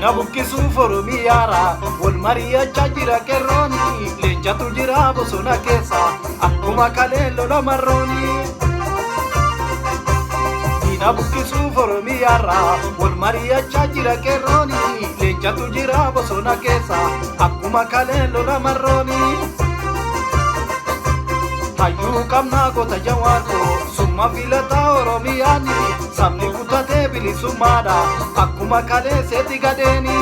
Diina buqqisuuf Oromiyaara wal mari'achaa jira qeerrooni. Leencatu jira bosona keessa akkuma kalee lola marrooni. Diina buqqisuuf Oromiyaarra wal mari'achaa jira qeerrooni. Leencatu jira bosona keessa akkuma kalee lola marrooni. Hayyuu qabnaa goota jawaarkoo summa filataa Oromiyaani sabni kutatee bilisummaadha akkuma kalee seeti gadeeni.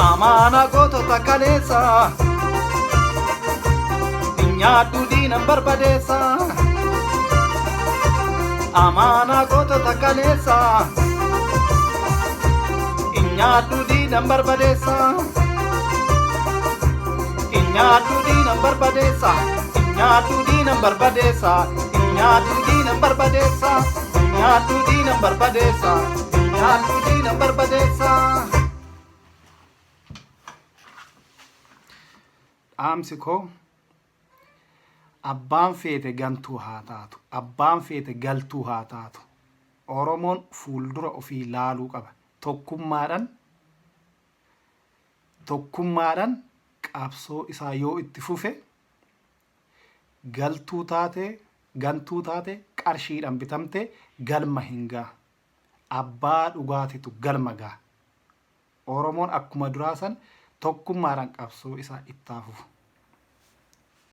Amaana gootota kaleessa nyaadhu diinan barbadeessa. Amaana gootota kaleessa nyaadhu diinan barbadeessa. Nyaadhu diinan barbadeessa. Nyaadhu diinan barbadeessa. Nyaadhu diinan barbadeessa. Nyaadhu diinan barbadeessa. Nyaadhu diinan barbadeessa. Dhaamsi koo abbaan feete gantuu haa taatu, abbaan feete galtuu haa taatu. Oromoon fuuldura ofii laaluu qaba. Tokkummaadhaan tokkummaadhaan qabsoo isaa yoo itti fufe galtuu taate gantuu taate qarshiidhaan bitamte galma hin ga'a. Abbaa dhugaatitu galma ga'a. Oromoon akkuma duraa san tokkummaadhaan qabsoo isaa itti haa fufu.